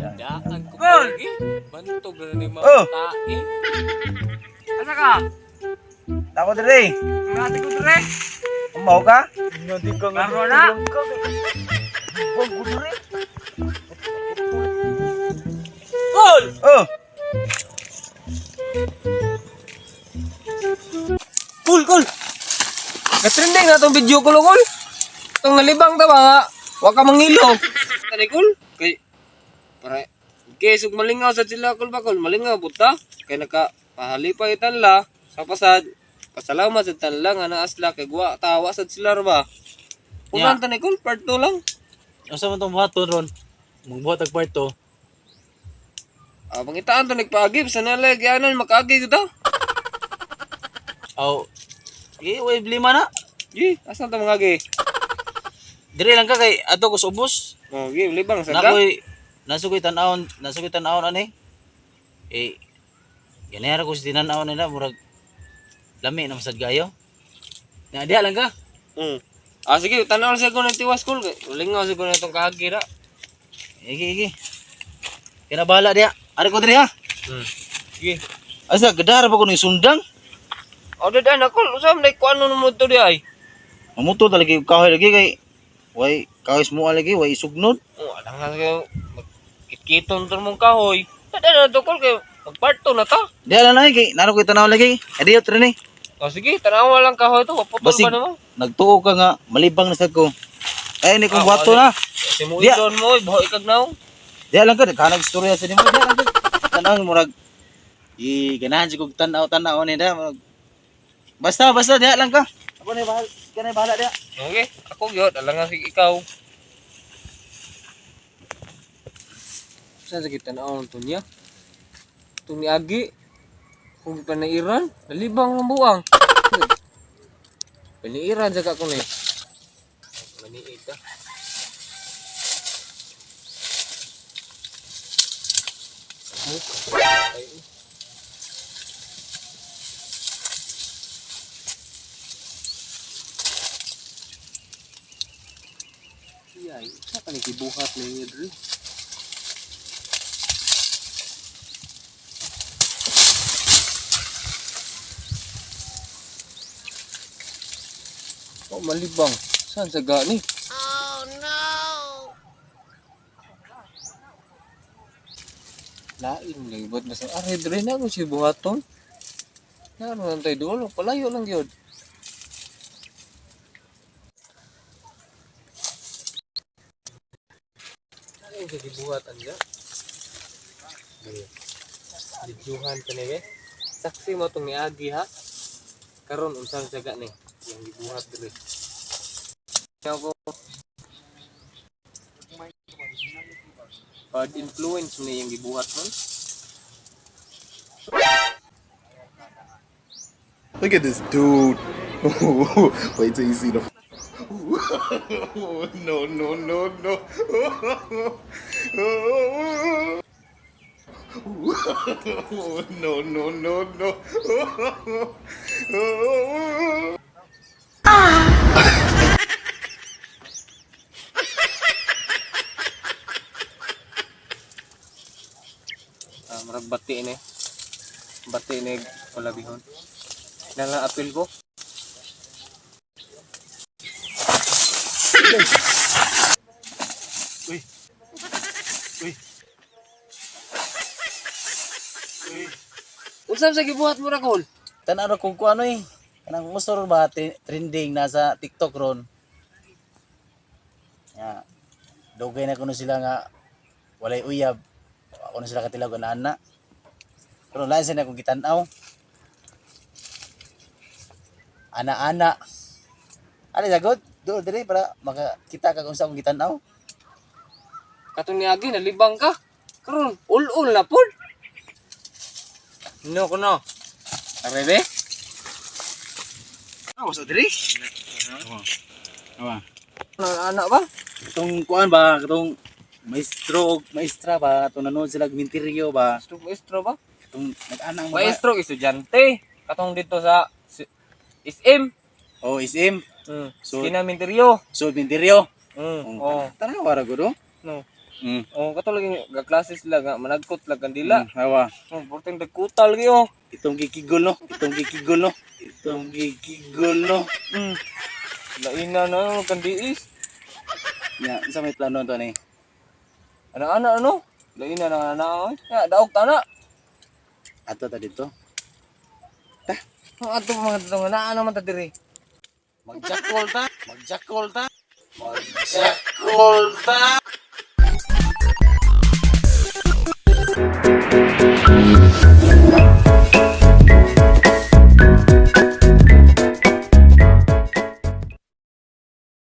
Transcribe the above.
Daan ko Gol! palagi. Bantog na ni mga Oh! tae. Asa ka? Ako dire. Ngati ko dire. Umaw ka? Karo na. Gol! Oh, Kul, kul! Katrending na itong video ko, kul. Itong nalibang ta ba nga? Wa ka mangilo. Tani, kul. Kay, para, kay, sug malingaw sa sila, kul ba, kul. Malingaw, puta. Kay naka, pahali pa itanla, sa pasad. Pasalamat sa tanla nga naasla, kay guwa, tawa sa sila ba. Ulan Yeah. tani, kul, part 2 lang. Unsa man tong buhaton ron? Magbuhat og part 2. Ah, pangitaan to nagpaagi, sa nalay, gianan, makaagi ko ta. Aw. Sige, way blima na. Gi, asan ta mga agi? Dire lang ka kay ato ko sa ubos. Oh, gi, libang sa ka. Nakoy nasa ko'y tan-awon, nasa ko'y tan-awon ani. Eh ganera ko sa tinan-awon nila murag lami na masad kayo. Na diha lang ka. Ah, sige, tanaw sa ko ng tiwas kul. Kay Lingaw sa ko na itong kaagi ra. Igi igi. Kina bahala diha. Ari ko diri ha. Sige. Asa gadara pa ko ning sundang. O, dadaan ako. Usam, like, kung ano naman ito di ay. Mamuto talaga yung kahoy lagi kay way kahoy smuha lagi way sugnod. Oh, alam nga kayo, magkitkiton to mong kahoy. Dadaan na ito, kul, kay magparto na ta. Diha lang na kay naro ko'y tan-awon lagi. Adiyo tre ni. O, sige, tanawa lang kahoy to. Maputol Basig ba naman? nagtuo ka nga malibang na sad ko. Ay ni kong Ah, buhato na. Simuin Diya. doon mo, buhay kag naong. Diha lang ka kanag istorya sa nimo diha lang ka. Tan-aw murag i ganahan si kog tan-aw tan-aw ni da murag. Basta basta diha lang ka. Ako ni bahal kanay bahala diha. Okay, ako gyud, alam nga sige ikaw. Saan sa kita naon to niya? Itong niagi. Kung panairan, nalibang ang buwang. Panairan sa kako ni. Maniid ka. Ay, Iyay, sa ka gibuhat ninyo diri? Oh, malibang. Saan sa gani? Oh, no! Lain lagi buat basta are diri na ako si buhaton. Naroon lang tayo dulo, palayo lang gyud. Ano sa gibuhatan niya? Videohan ka ni be. Saksi mo tong niagi ha. Karon unsang saga ni yang gibuhat diri. Ako bad influence ni yang gibuhat man. Look at this dude. Wait till you see the. No, no, no, no. No, no, no, no. Ah, murag bati ni. Bati ni palabihon. Nala apil ko. Uy. Uy. Unsa sa gibuhat mo ra kol? Tan-aw ra kog kuano eh. Kanang gusto ron ba trending nasa TikTok ron. Ya. Dugay na kuno sila nga walay uyab. Ako na sila katilaw ana. Pero lain sa na kong gitan-aw. Ana-ana. Ano sagot? Doon dire para makakita ka kung sa akong gitan-aw. Katong niagi nalibang ka. Karon ul-ul na pud. No kuno. Arebe? Ah, sa dire? Awa. Anak ba? Itong kuan ba, itong maestro og maestra ba, itong nanood sila og minteryo ba, Maestro, maestro ba? itong nag-anang ba? Maestro estudyante. Katong dito sa SM. Oh, SM. Mm. So- Kina Minteryo. So, minteryo. Mm. Oh. Tanawa ra gud oh. No. Oh, kato lagi ga klase sila nga managkot lang kandila. Hawa. Oh, porting dagkutal gyud oh. Itong gikigol no. Itong gikigol no. Itong gikigol no. Laina na kandiis. Ya, unsa may plano to ni? Ana ana ano? Laina na ana oy. Ya, daog ta na. Ato ta dito. Ang ato pa mga tatong ana man ta diri. Magjakol ta. Magjakol ta. Magjakol ta.